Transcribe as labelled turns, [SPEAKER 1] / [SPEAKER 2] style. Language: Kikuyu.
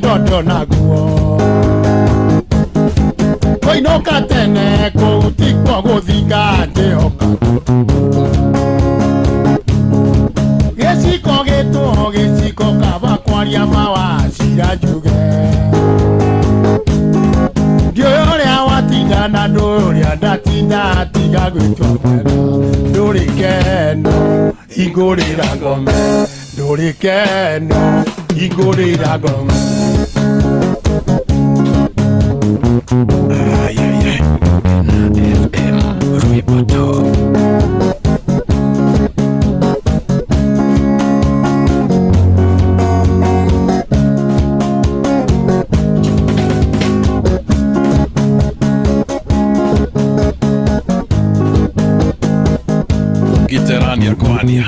[SPEAKER 1] Wendo ndionaguo Kũinũka tene kũu tikuo gũthinga njĩhoka. Gĩciko gĩtwo gĩciko kaba kwaria mawacira njuge. Ndiũĩ ũrĩa watinda na ndũĩ ũrĩa ndatinda tiga gwĩtua mwega. Ndũrĩ keno hingũrĩra ngome. Ndũrĩ keno hingũrĩra ngome.
[SPEAKER 2] Ay, ay, ay. FM rwĩmbo top. Giterania kwania.